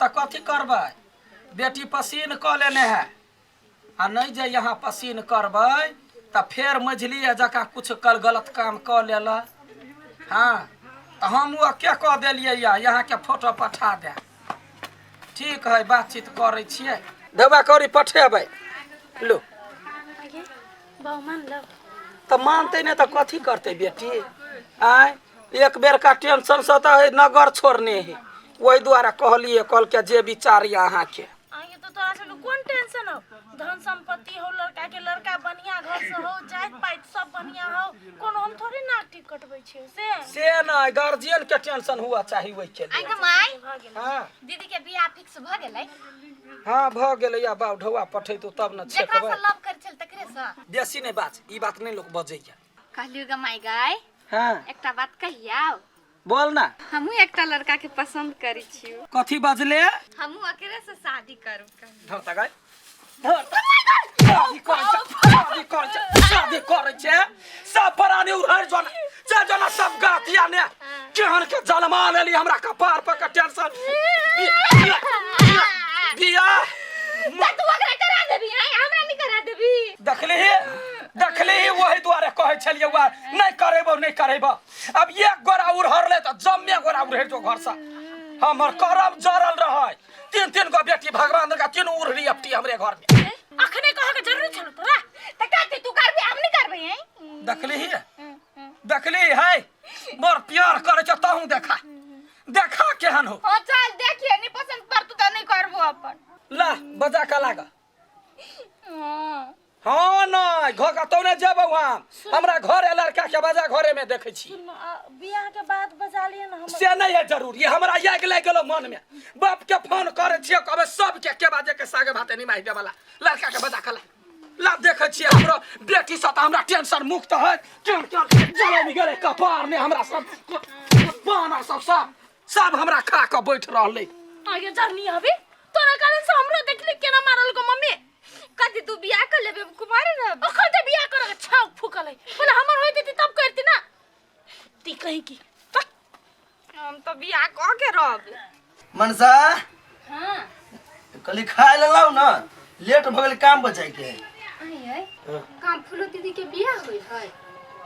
तऽ कथी करबै बेटी पसीन कऽ लेने है आ नहि जे यहाँ पसीन करबै तऽ फेर मझली जकाँ कुछ कल गलत काम कऽ लेल हँ तऽ हम ओ के कऽ देलियै यऽ यहाँके फोटो पठा दे ठीक है बातचीत करै छियै देबा कौड़ी पठेबै लो तऽ मानतै नहि तऽ कथी करतै बेटी आँय एक बेरका टेंशनसँ तऽ नगर छोड़ने है ओहि दुआरे कहलियै कहलकै जे विचार यऽ अहाँके आगे तो तोरा सबके कोन टेंशन हो धन संपत्ति हो लड़का के लड़का बढ़िया घर से हो जात पात सब बढ़िया हो कोनो हम थोड़ी नाक टिक कटबै छियै से से नहि गार्जियन के टेंशन हुआ चाही ओहिके लिए आइ माय भऽ गेलै हाँ दीदी के बियाह फिक्स भऽ गेलै हाँ भऽ गेलै या बाप ढौआ पठेतौ तब ने जेकरा छेकबै से लव करै छल तकरे से बेसी नहि बात ई बात नहि लोक बजैया कहलियो ग माय गाय हाँ एकटा बात कहियाओ बोल ना हमहूँ एकटा लड़का के पसंद करै छियो कथी बजले हमहूँ ओकरे से शादी करू धर त गाय धर त। शादी करै छै शादी करै छै शादी करै छै सब प्राणी उड़ै जोन जे जना सब गातिया ने केहन के जलमा लेली हमरा कपार पर के टेंशन बियाह तू ओकरा करा देबी आय हमरा नहीं करा देबी देखली देखली वही दुआरे कहै छलियै वएह नहि करेबो नहि करेबो अब एक गोरा उड़हरले तऽ जम्मे गोरा उड़हर जो घरसँ हमर करम जरल रहै तीन तीन गो बेटी भगवान का तीनू उड़हरी अपटी हमरे घर में अखने कह के जरूरी छल तोरा त काते तू करबी हम नहीं करबे हैं देखली ही देखली है मोर प्यार करे छ तहूँ देखा देखा केहन हो हां चल देखिए नहीं पसंद पर तू त नहीं करबो अपन ला बजा का लागा हां हाँ नहीं घर कतौ नहीं जेबौ हम हमरा घरे लड़का के बजा घरे में देखै छी बियाह के बाद बजा लिए ना हम से नहीं है जरूरी हमरा आगि लागि गेलो मन में बाप के फोन करे छियै कहबै सबके के बाजे के सागे भाते निमाहि देवला लड़का के बजा कला ला देखै छियै हमरो बेटी से तऽ हमरा टेंशन मुक्त है केहन केहन जलमि गेलै कपार में हमरा सब बाना सब सब सब हमरा खा कऽ बैठ रहलै आगे जरनी अभी तोरा कारण से हमरो देखली केना मारल को मम्मी कथी तू बियाह कर लेबे कुमार न अखन ते बियाह करे के छाव फूकल है पहिले हमर होइत थी तब करती ना ती कहीं की पक। हम तो बियाह क के रहब मनसा हां कहली खाय लेलहुँ ने लेट भऽ गेल काम बचाय के आई काम फूलो दीदी के बियाह होई है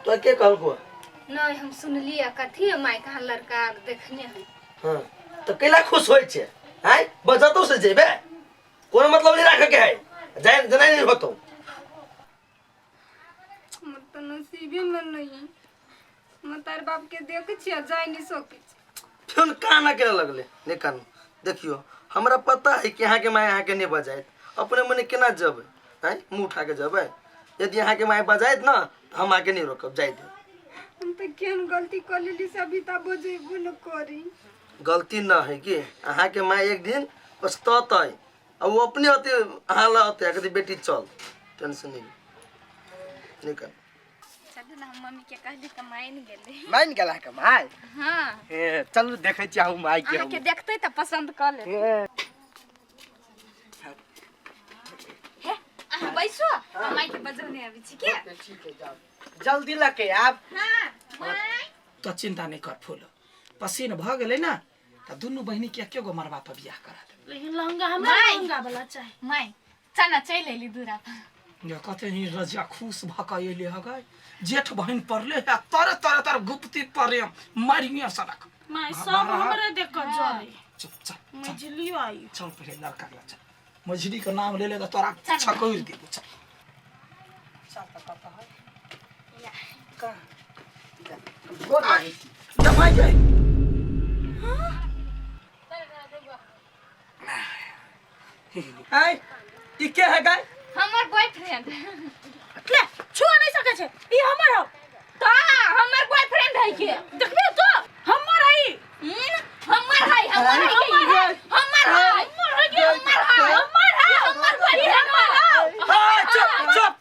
तो के कहलको नहीं हम सुनलिए कथी है माय कहाँ लड़का आर देखने है हाँ तऽ कैला खुश होइ छै आँय बजतो से जेबे कोनो मतलब नहीं राखे के है जाय जनाइ नहीं होतो हमर तऽ नसीबे में नहीं है हम तार बाप के देख छियै जाय नहीं सकै छी फिर काना के लगले नहीं कानू देखियो हमरा पता है कि अहाँके माय अहाँके नहीं बजायत अपने मने केना जेबै आँय मुँह उठा के जेबै यदि अहाँके माय बजायत ना तऽ हम अहाँके नहीं रोकब जाय देब हम तऽ केहन गलती कऽ लेली से अभी तऽ बजेबो न करी गलती न है कि अहाँके माय एक दिन पछततै आ ओ अपने अते अहाँ लग अते कहतै बेटी चल टेंशन नहीं निकल चलू ना हम मम्मी के कहली तऽ मान गेलै मान गेला के माय हाँ हे चलू देखै छी अहूँ माय के अहाँके देखते तऽ पसंद कऽ लेत हे अहाँ बैसो हम माय के बजौने अबै छी के जल्दी लके आब हाँ माय तो चिंता नहीं कर फूल पसीन भऽ गेलै ने तऽ दुनू बहिनी के एके गो मरबा पर बियाह करा देबै लेकिन लहंगा हमरा माय। लहंगा वाला चाही माय चल ना चलि अयली दूरा पर या कते ही रजिया खुश भऽ कऽ एले हगे जेठ बहिन पड़ले है तरे तरे तर गुप्ती प्रेम मारिए सड़क माय सब हमरे देख के जरे चुप चल मझली आई चल पहिले लड़का के चल मझली के नाम ले ले तऽ तोरा छकैर देबो चल चल तऽ कतऽ है कहाँ गोर लागै छी जमाइ के आय ई के है गाय हमर बॉयफ्रेंड ले छुआ नहीं सके छै ई हमर हो का हमर बॉयफ्रेंड है के देखबे तो हमर है ई। हमर है हमर है के ई? हमर है हमर है के हमर है हमर है हमर बॉयफ्रेंड है आय चुप चुप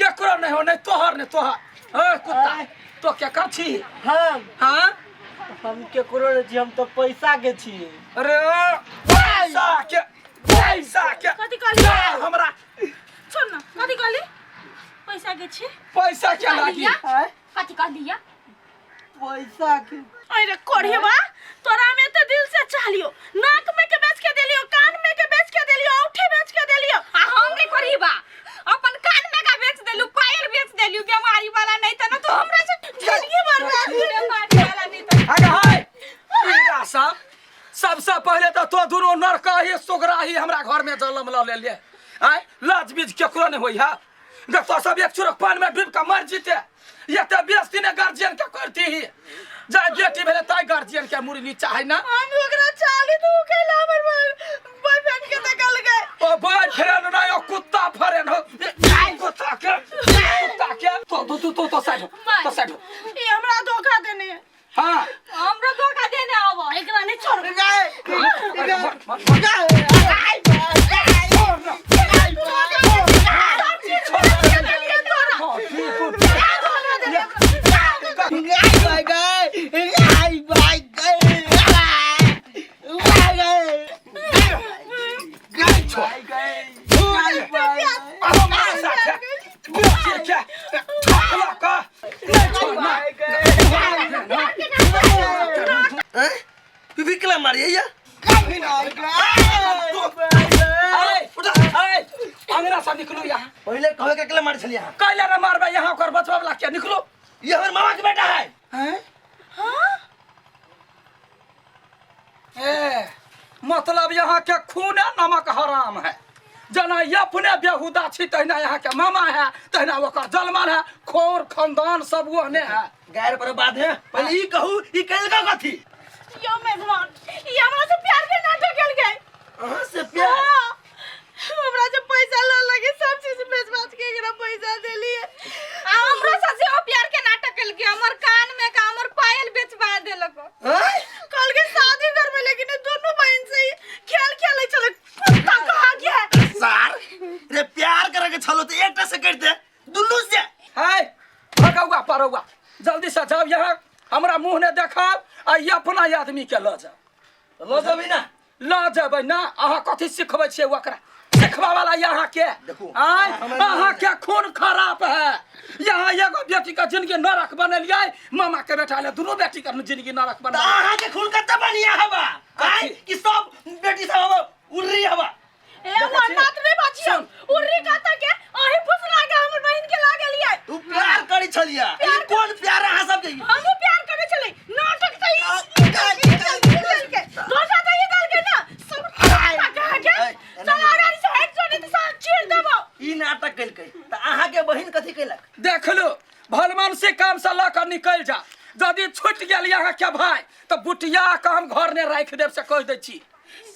केकरो नहीं हो नहीं तोहर नहीं तोहर ए कुत्ता तो के कर छी हम हाँ हम केकरो नहि छी हम तऽ पैसा के छी अरे पैसा के पैसा के कथी कहली? दे हमरा छोड़ ना कथी कहली पैसा के छी पैसा के लागी आँय कथी कहलिया पैसा के अरे कोढ़ेबा तोरा में ते के दिल से चाह लियो, नाक में के बेच के देलियो, कान में के बेच के देलियो, औंठी बेच के देलियो। आ हम के करीबा अपन कान में का बेच देलू, पायल बेच देलू, बीमारी वाला नहीं त न तो हमरा से जिंदगी बर्बाद बीमारी वाला नहीं त। अरे हाय हीरा साहब, सबसे पहले तो तो दुनू नरकाही सोगराही हमरा घर में जन्म ल ले ले। आय लाज बीज केकरो नहीं होई है। देख तो सब एक चुरक पान में डूब के मर जीते। ये तो बेइज्जती ने गार्जियन के करती ही। जाय बेटी भेले ताई गार्जियन के मुड़ी नीचा है ना। हम ओकरा चाली तू कैला हमर बॉयफ्रेंड के देखल गए। ओ बॉयफ्रेंड ना, ओ कुत्ता फ्रेंड हो। कुत्ता के, कुत्ता के। तो तो तो तो साइड हो, तो साइड हो। ई हमरा धोखा देने। हाँ हमरो धोखा देने आबो। एकरा नहीं छोड़। अरे मर, मर, मर। हैं विकला मारिए या अंगना से निकलू यहाँ। पहले कहे के अकेला मारे छलिए अहाँ। कैला ना मारबे यहाँ, ओकर बचबा वाला के निकलू। ये हमर मामा के बेटा है। हैं? ए, मतलब यहाँ के खून नमक हराम है। जना अपने बेहुदा छी तहिना यहाँ के मामा है, तहिना ओकर जलमन है, खोर खानदान सब ओहने है। गायर पर बात है, पहले ई कहू ई कैल का कथी? यो मेहमान, ई हमरा से प्यार के नाटक केल गए। अहाँ से प्यार? हाँ, हमरा से पैसा ल लगे, सब चीज बेच बाच के एकरा पैसा देलिए। आ हमरो से सेहो प्यार के नाटक केल के हमर कान में का हमर पायल बेचबा देलक। हैं? कल के शादी करबे, लेकिन ई दोनों बहन से ही खेल खेले चले। कुत्ता कहाँ गया है? सार रे प्यार करे के छलो तो एकटा से कर दे, दुनू से। है भगौआ परौआ जल्दी से जाओ यहाँ, हमरा मुँह ने देखाब आ ई अपना आदमी के ल जाओ। ल जेबै ना? ल जेबै ना। अहाँ कथी सिखबै छियै ओकरा? सिखबा वाला यहाँ के। देखू, आय अहाँ के खून खराब है। यहाँ एगो बेटी के जिंदगी नरक बनेलियै, मामा के बेटा ले दुनू बेटी के जिंदगी नरक त बनेलियै। अहाँ के खून कते बढ़िया हवा? आय कि सब बेटी सब हवा उर्री हवा? ए नात नहीं बाचियो। उर्री कहता के अही फुसला के हमर बहन के लागलियै। तू प्यार करी छलिया, ई कोन प्यार अहाँ सब के? हमहू प्यार करे छलै, नाटक त ई धोखा त ई देलकै ना। सब कुत्ता कहाँ के? चल आगाड़ी से हट जो, नहीं तो साला चीर देबो। ई नाटक केलकै त अहाँ के बहिन कथी केलक? देख लो भलमान से काम से लऽ कऽ निकलि जा। यदि छूटि गेल यहाँ के भाई तऽ बुटिया के हम घर ने राखि देब से कहि दै छी।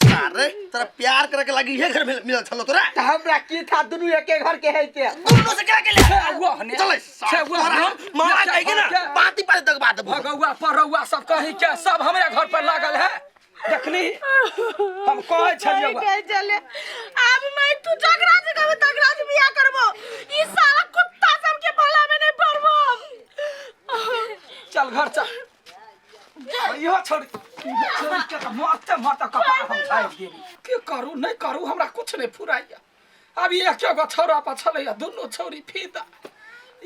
अरे तोरा प्यार करे के लागी इहे घर मिलल छलो तोरा? त हमरा की था, दुनू एके घर के है के। दुनू से क्या के ले? चलै छे तोरा हम मामा कहि के ना पाती पाती तक बात भगौआ परौआ सब कहीं के सब हमरे घर पर लागल है। देखली हम कहै छलियै सही कहै छलियै। आब मैं तू जकरा से कहबो तकरा से बियाह करबो। ई साला कुत्ता सब के भला में नहीं पड़बो हम। चल घर चल। इहो छोड़, छोड़ के तऽ मरते मरते कपार हम फाड़ि गेली। की करू नहीं करू हमरा कुछ नहीं फुराइया। अब एक एगो छौड़ा पर छलैया, दुनू छौड़ी फीदा।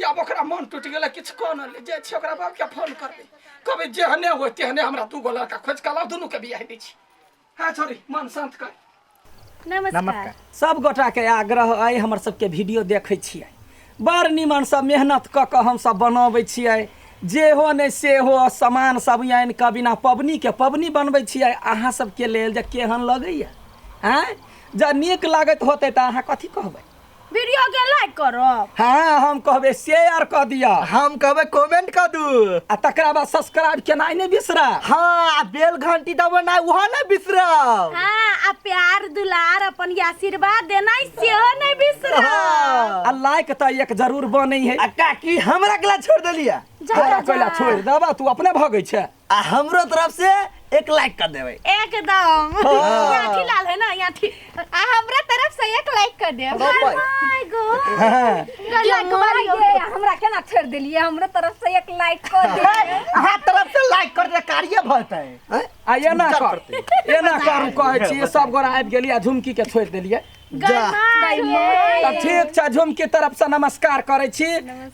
आब ओकरा मन टूटि गेलै, किछु कऽ नहि ले जाइ छी। ओकरा बापके फोन करबै, कहबै जेहने होय तेहने हमरा दूगो लड़का खोजि कऽ लाउ, दुनूके बियाह दै छी। हाँ छोड़ी मन शान्त कर। नमस्कार। सब गोटाके आग्रह अइ, हमर सबके वीडियो देखै छियै, बड़ निमनसँ मेहनत कऽ कऽ हमसब बनबै छियै। जे हो नहि से हो सामान सब आनि कऽ बिना पबनीके पबनी बनबै छियै अहाँ सबके लेल। जे केहन लगैया आँय, जँ नीक लागैत होतै तऽ अहाँ कथी कहबै? वीडियो के लाइक करब। हाँ हम कहबै शेयर कऽ दिअ, हम कहबै कमेंट कऽ दू, आ तकरा बाद सब्सक्राइब केनाइ नहि बिसरब। हाँ आ बेल घंटी दबेनाइ ओहो नहि बिसरब। हाँ आ प्यार दुलार अपन आशीर्वाद देनाइ सेहो नहीं बिसरब। हाँ। आ लाइक तऽ एक जरूर बनै है। आ काकी हमरा केला छोड़ देलिया? तोरा कोइला छोड़ि देबा, तू अपने भगै छै। आ हमरो तरफ से एक लाइक कर देबै एकदम। यहाँ ठीक लाल है ना, यहाँ ठीक। आ हमरा तरफ से एक लाइक कर देब। My God. Like Mario. हमरा केना छोड़ देलिए? हमरो तरफ से एक लाइक कर दे। अहाँ तरफ से लाइक कर दे कार्य भतै। आ एना कर, एना करू कहै छी। सब गोरा आबि गेलियै आ झुमकी के छोड़ि देलियै। जा तऽ ठीक छै, झुम के तरफ से नमस्कार करै छी।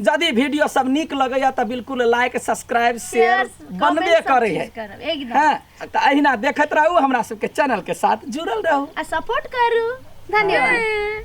यदि वीडियो सब नीक लगैया तऽ बिल्कुल लाइक सब्सक्राइब शेयर बनबे करै है करब एकदम। हाँ, तऽ अहिना देखैत रहू, हमरा सबके चैनल के साथ जुड़ल रहू आ सपोर्ट करू। धन्यवाद।